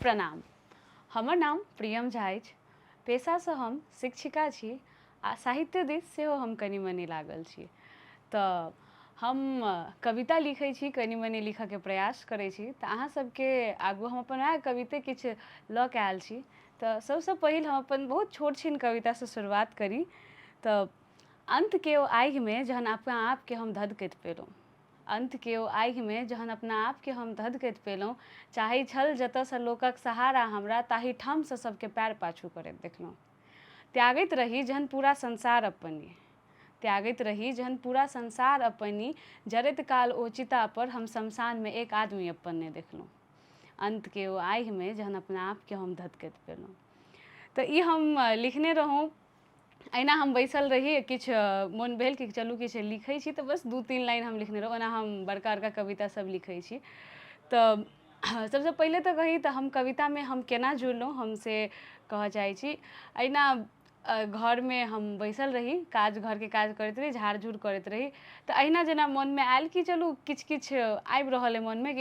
प्रणाम। हमर नाम प्रियम झा अछि। पेशासँ हम शिक्षिका छी आ साहित्य दिस सेहो हम कनि मनि लागल छी। तऽ हम कविता लिखै छी, कनि मनि लिखऽके प्रयास करै छी। तऽ अहाँ सबके आगू हम अपन वएह कविते किछु लऽ कऽ आयल छी। तऽ सबसँ पहिल हम अपन बहुत छोट छिन कवितासँ शुरुआत करी। तऽ अन्तके ओ आगिमे जहन अपना आपके हम धधकैत पेलहुँ। अन्तके ओ आगिमे जहन अपना आपके हम धधकैत पेलहुँ, चाहै छल जतऽसँ लोकक सहारा हमरा, ताहि ठामसँ सबके पएर पाछू करैत देखलहुँ। त्यागैत रही जहन पूरा संसार अपनी, त्यागैत रही जहन पूरा संसार अपनी, जरैत काल ओ चितापर हम शमशानमे एक आदमी अप्पन नहि देखलहुँ। अन्तके ओ आगिमे जहन अपना आपके हम धधकैत पेलहुँ। तऽ ई हम लिखने रहौँ। एहिना हम बैसल रही, किछु मोन भेल कि चलू किछु लिखै छी, तऽ बस 2-3 लाइन हम लिखने रहौँ। ओना हम बड़का बड़का कविता सब लिखै छी। तऽ सबसँ पहिले तऽ कही तऽ हम कवितामे हम केना जुड़लहुँ, हम से कहऽ चाहै छी। एहिना घरमे हम बैसल रही, काज घरके काज करैत रही, झाड़ झूड़ करैत रही, तऽ एहिना जेना मोनमे आयल कि चलू किछु किछु आबि रहल अइ मोनमे,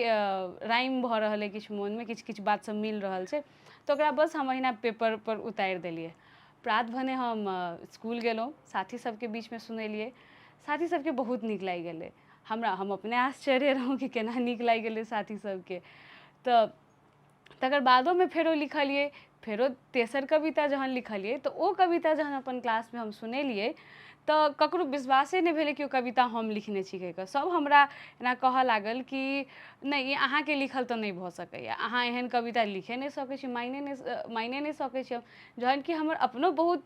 राइम भऽ रहल अइ किछु मोनमे, किछु किछु बात सब मिल रहल छै, तऽ ओकरा बस हम एहिना पेपरपर उतारि देलियै। प्रात भने हम इसकुल गेलहुँ, साथी सबके बीचमे सुनेलियै, साथी सबके बहुत नीक लागि गेलै। हमरा हम अपने आश्चर्य रहौँ कि केना नीक लागि गेलै साथी सबके। तऽ तकर बादोमे फेरो लिखलियै, फेरो तेसर कविता जहन लिखलियै तऽ ओ कविता जहन अपन क्लासमे हम सुनेलियै तऽ ककरो विश्वासे नहि भेलै कि ओ कविता हम लिखने छी कहि कऽ। सब हमरा एना कहऽ लागल कि नहि, ई अहाँके लिखल तऽ नहि भऽ सकैए, अहाँ एहन कविता लिखे नहि सकै छी, मानिए नहि सकै छी हम। जहन कि हमर अपनो बहुत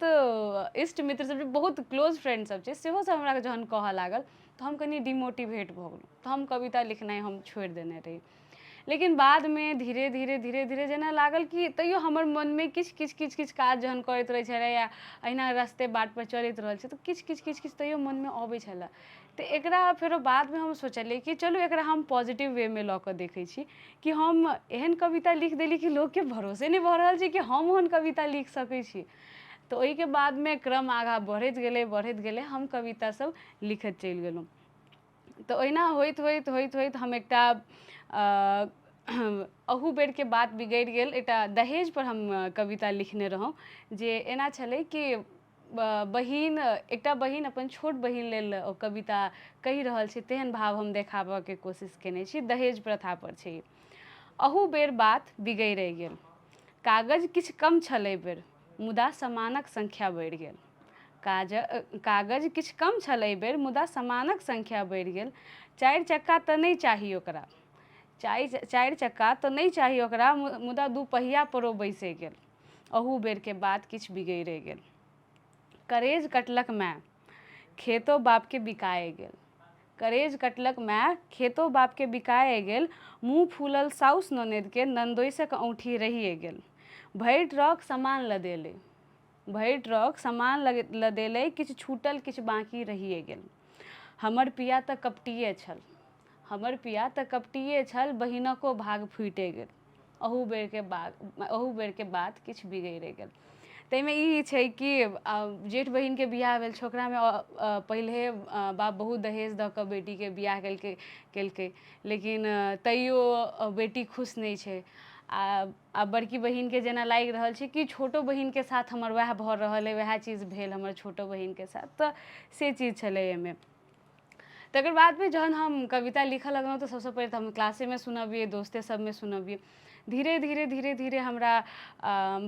इष्ट मित्र सब जे बहुत क्लोज फ्रेंड सब छै, सेहो सब हमरा जहन कहऽ लागल तऽ हम कनि डिमोटिवेट भऽ गेलहुँ। तऽ हम कविता लिखनाइ हम छोड़ि देने रही। लेकिन बादमे धीरे धीरे धीरे धीरे जेना लागल कि तैयो हमर मनमे किछु किछु किछु किछु काज जहन करैत रहै छलै या अहिना रस्ते बाटपर चलैत रहल छी, तऽ किछु किछु किछु किछु तैयो मनमे अबै छलै। तऽ एकरा फेरो बादमे हम सोचलियै कि चलू एकरा हम पॉजिटिव वेमे लऽ कऽ देखै छी कि हम एहन कविता लिख देली कि लोकके भरोसे नहि भऽ रहल छै कि हम ओहन कविता लिख सकै छी। तऽ ओहिके बादमे क्रम आगाँ बढ़ैत गेलै, बढ़ैत गेलै, हम कविता सब लिखैत चलि गेलहुँ। तऽ ओहिना होइत होइत होइत होइत हम एकटा अहू बेरके बात बिगड़ि गेल। एकटा दहेजपर हम कविता लिखने रहौँ, जे एना छलै कि बहिन, एकटा बहिन अपन छोट बहिन लेल ओ कविता कहि रहल छै, तेहन भाव हम देखाबऽके कोशिश केने छी। दहेज प्रथापर छै ई। अहू बेर बात बिगड़ि गेल, कागज किछु कम छल एहि बेर, मुदा समानक संख्या बढ़ि गेल। काज कागज किछु कम छल एहि बेर, मुदा समानक संख्या बढ़ि गेल। चारि चक्का तऽ नहि चाही ओकरा, चारि चक्का तऽ नहि चाही ओकरा, मुदा दू पहिया पर ओ बैसि गेल। अहू बेरके बात किछु बिगड़ि गेल। करेज कटलक माय, खेतो बापके बिकाए गेल। करेज कटलक माय, खेतो बापके बिकाए गेल। मुँह फूलल साउस ननदिके, ननदोइसक औँठी रहिए गेल। भरि ट्रक सामान लदेलै, भरि ट्रक सामान लदेलै, किछु छूटल किछु बाँकी रहिए गेल। हमर पिया तऽ कपटिए छल, हमर पिया तऽ कपटिए छल, बहिनको भाग फूटिए गेल। अहू बेरके बात किछु बिगड़ि गेल। ताहिमे ई छै कि जेठ बहिनके बियाह भेल, छोकरामे पहिले बाप बहुत दहेज दऽ कऽ बेटीके बियाह केलकै केलकै, लेकिन तैयो बेटी खुश नहि छै। आ आ बड़की बहिनके जेना लागि रहल छै कि छोटो बहिनके साथ हमर वएह भऽ रहल अइ, वएह चीज भेल हमर छोटो बहिनके साथ। तऽ से चीज छलै एहिमे। तकर बादमे जहन हम कविता लिखऽ लगलहुँ तऽ सभसँ पहिले तऽ हम क्लासेमे सुनबियै, दोस्ते सभमे सुनबियै। धीरे धीरे धीरे धीरे हमरा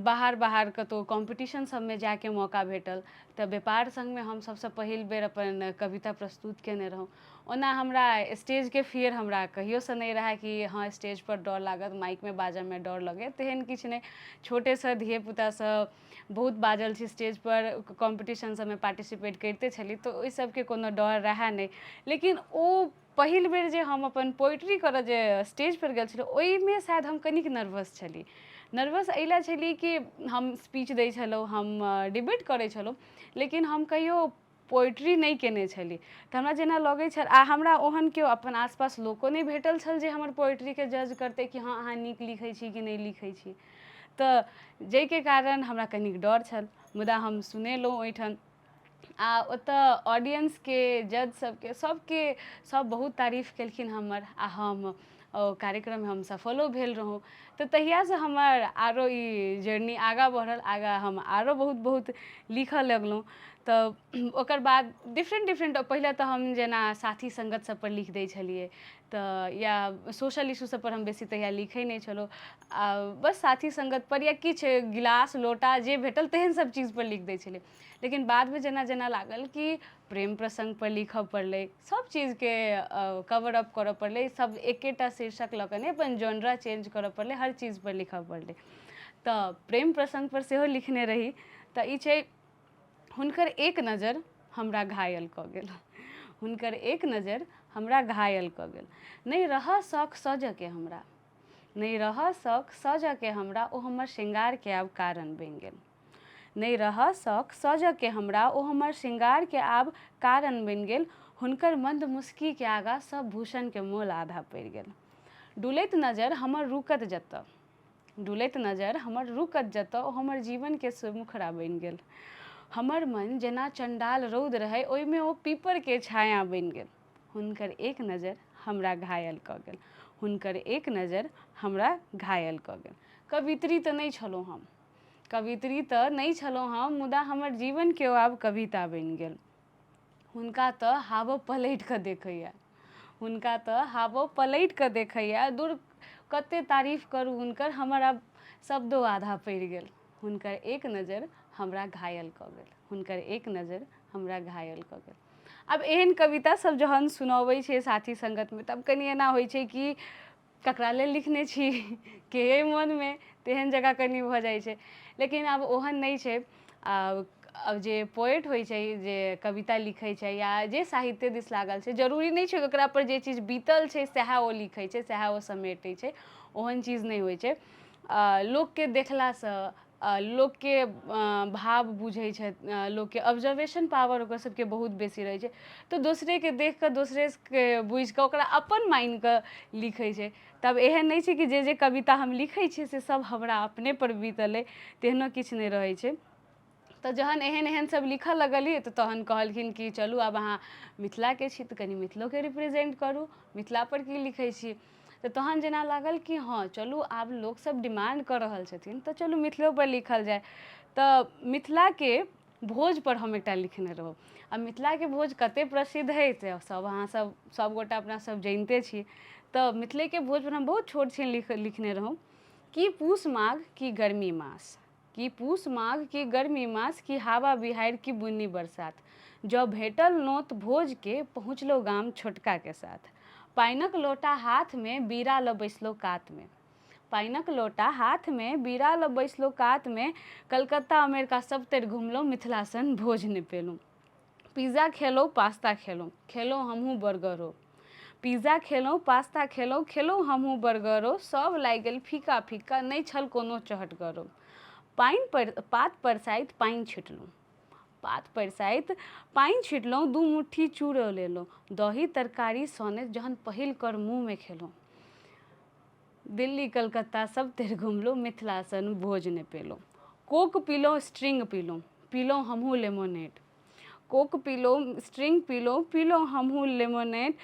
बाहर बाहर कतहु कॉम्पिटिशन सभमे जाइके मौका भेटल, तऽ व्यापार सङ्गमे हम सभसँ पहिल बेर अपन कविता प्रस्तुत कयने रहौँ। ओना हमरा स्टेजके फियर हमरा कहियोसँ नहि रहए कि हँ, स्टेजपर डर लागत, माइकमे बाजयमे डर लगैए, तेहन किछु नहि। छोटेसँ धियेपुतासँ बहुत बाजल छी स्टेजपर, कॉम्पिटिशन सभमे पार्टिसिपेट करिते छली, तऽ ओहि सभके कोनो डर रहए नहि। लेकिन ओ पहिल बेर जे हम अपन पोइट्री करऽ जे स्टेजपर गेल छलहुँ, ओहिमे शायद हम कनिक नर्वस छली। नर्वस एहि लए छली कि हम स्पीच दै छलहुँ, हम डिबेट करै छलहुँ, लेकिन हम कहियो पोइट्री नहि कयने छली। तऽ हमरा जेना लगै छल आ हमरा ओहन केओ अपन आसपास लोको नहि भेटल छल जे हमर पोइट्रीके जज करतै कि हँ, अहाँ नीक लिखै छी कि नहि लिखै छी। तऽ जाहिके कारण हमरा कनिक डर छल। मुदा हम सुनेलहुँ ओहिठाम आ ओतऽ ऑडियंसके, जज सबके, सबके सब बहुत तारीफ केलखिन हमर आ हम ओ कार्यक्रममे हम सफलो भेल रहौँ। तऽ तहियासँ हमर आरो ई जर्नी आगाँ बढ़ल, आगाँ हम आरो बहुत बहुत लिखऽ लगलहुँ। तऽ ओकर बाद डिफरेंट डिफरेंट, पहिले तऽ हम जेना साथी सङ्गत सबपर लिख दै छलियै तऽ या सोशल इशू सबपर हम बेसी तहिया लिखै नहि छलहुँ। आ बस साथी सङ्गतपर या किछु गिलास लोटा जे भेटल तेहन सब चीजपर लिख दै छलियै। लेकिन बादमे जेना जेना लागल कि प्रेम प्रसङ्गपर लिखऽ पड़लै, सब चीजके कवर अप करऽ पड़लै, सब एकेटा शीर्षक लऽ कऽ नहि, अपन जॉनरा चेंज करऽ पड़लै, हर चीजपर लिखऽ पड़लै। तऽ प्रेम प्रसङ्गपर सेहो लिखने रही। तऽ ई छै, हुनकर एक नजर हमरा घायल कऽ गेल, हुनकर एक नजर हमरा घायल कऽ गेल, नहि रहऽ शौक सजऽके हमरा, नहि रहऽ शौक सजऽके हमरा, ओ हमर श्रृंगारके आब कारण बनि गेल, नहि रहऽ शौक सजऽके हमरा, ओ हमर श्रृंगारके आब कारण बनि गेल, हुनकर मन्द मुस्कीके आगाँ सब भूषणके मोल आधा पड़ि गेल, डुलैत नजर हमर रुकत जतऽ, डुलैत नजर हमर रुकत जतऽ, ओ हमर जीवनके मुखरा बनि गेल, हमर मन जेना चण्डाल रौद रहै ओहिमे ओ पीपरके छाया बनि गेल, हुनकर एक नजर हमरा घायल कऽ गेल, हुनकर एक नजर हमरा घायल कऽ गेल। कवित्री तऽ नहि छलहुँ हम, कवित्री तऽ नहि छलहुँ हम, मुदा हमर जीवनके ओ आब कविता बनि गेल। हुनका तऽ हावो पलटि कऽ देखैए, हुनका तऽ हावो पलटि कऽ देखैए, दूर कतेक तारीफ करू हुनकर, हमर आब शब्दो आधा पड़ि गेल। हुनकर एक नजर हमरा घायल कऽ गेल, हुनकर एक नजर हमरा घायल कऽ गेल। आब एहन कविता सब जहन सुनबै छै साथी सङ्गतमे तब कनि एना होइ छै कि ककरा लेल लिखने छी, के अइ मोनमे, तेहन जकाँ कनि भऽ जाइ छै। लेकिन आब ओहन नहि छै। आब जे पोएट होइ छै, जे कविता लिखै छै या जे साहित्य दिस लागल छै, जरूरी नहि छै ओकरापर जे चीज बीतल छै सएह ओ लिखै छै, सएह ओ समेटै छै, ओहन चीज नहि होइ छै। लोकके देखलासँ लोकके भाव बुझै छथि, लोकके ऑब्जर्वेशन पावर ओकर सबके बहुत बेसी रहै छै, तऽ दोसरेके देखि कऽ, दोसरेके बुझि कऽ, ओकरा अपन मानि कऽ लिखै छै। तब एहन नहि छै कि जे जे कविता हम लिखै छियै से सब हमरा अपनेपर बीतल अइ, तेहनो किछु नहि रहै छै। तऽ जहन एहन एहन सब लिखऽ लगलियै तऽ तहन कहलखिन कि चलू आब अहाँ मिथिलाके छी तऽ कनि मिथिलोके रिप्रेजेंट करू, मिथिलापर की लिखै छी? तऽ तहन जेना लागल कि हँ चलू आब लोकसब डिमांड कऽ रहल छथिन तऽ चलू मिथिलोपर लिखल जाय। तऽ मिथिलाके भोजपर हम एकटा लिखने रहौँ। आ मिथिलाके भोज कतेक प्रसिद्ध हइ से सब अहाँसब सबगोटा अपनासब जनिते छी। तऽ मिथिलेके भोजपर हम बहुत छोट छिन लिखने रहौँ कि पूस माघ कि गर्मी मास, कि पूस माघ कि गर्मी मास, कि हावा बिहाड़ि कि बुन्नी बरसात, जँ भेटल नोत भोजके पहुँचलहुँ गाम छोटकाके साथ, पानिक लोटा हाथमे बीड़ा लऽ बैसलहुँ कातमे, पानिक लोटा हाथमे बीड़ा लऽ बैसलहुँ कातमे, कलकत्ता अमेरिका सबतरि घुमलहुँ मिथिला सन भोज नहि पेलहुँ। पिज्जा खेलहुँ पास्ता खेलहुँ, खेलहुँ हमहूँ बर्गरो, पिज्जा खेलहुँ पास्ता खेलहुँ, खेलहुँ हमहूँ बर्गरो, सभ लागि गेल फीका फीका नहि छल कोनो चहटगरो, पानि पर पात परसाइत पानि छिटलहुँ, पात परसाइत पानि छिटलहुँ, दू मुट्ठी चूड़ो लेलहुँ, दही तरकारी सने जहन पहिल कर मुँहमे खेलहुँ, दिल्ली कलकत्ता सब तरि घुमलहुँ मिथिला सन भोज नहि पेलहुँ, कोक पीलहुँ स्ट्रिंग पीलहुँ, पीलहुँ हमहूँ लेमोनेड, कोक पीलहुँ स्ट्रिंग पीलहुँ, पीलहुँ हमहूँ लेमोनेड,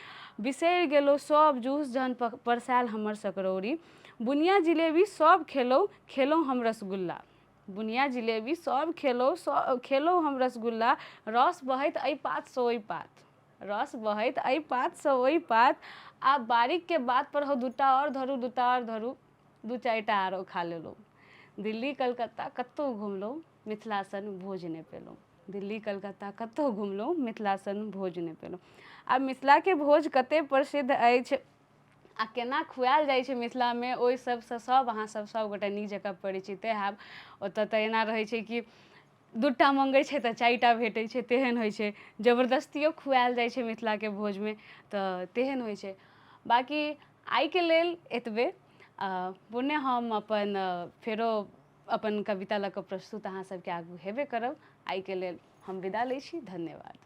बिसरि गेलहुँ सब जूस जहन परसायल हमर सकरौरी, बुनिया जिलेबी सब खेलहुँ, खेलहुँ हम रसगुल्ला, बुनिया जिलेबी सब खेलहुँ, खेलहुँ हम रसगुल्ला, रस बहैत एहि पातसँ ओहि पात, रस बहैत एहि पातसँ ओहि पात, आ बारीकके बात पर हौ दूटा आओर धरू, दूटा आओर धरू, दू चारिटा आरो खा लेलहुँ। दिल्ली कलकत्ता कतहु घुमलहुँ मिथिला सन भोज नहि पेलहुँ, दिल्ली कलकत्ता कतहु घुमलहुँ मिथिला सन भोज नहि पेलहुँ। आब मिथिलाके भोज कतेक प्रसिद्ध अछि आ केना खुआयल जाइ छै मिथिलामे, ओहि सबसँ सब अहाँसब सबगोटा नीक जकाँ परिचिते हैब। ओतऽ तऽ एना रहै छै कि दूटा मङ्गै छै तऽ चारिटा भेटै छै, तेहन होइ छै। जबरदस्तियो खुआयल जाइ छै मिथिलाके भोजमे तऽ तेहन होइ छै। बाँकी आइके लेल एतबे। पुनः हम अपन फेरो अपन कविता लऽ कऽ प्रस्तुत अहाँ सबके आगू हेबे करब। आइके लेल हम विदा लै छी, धन्यवाद।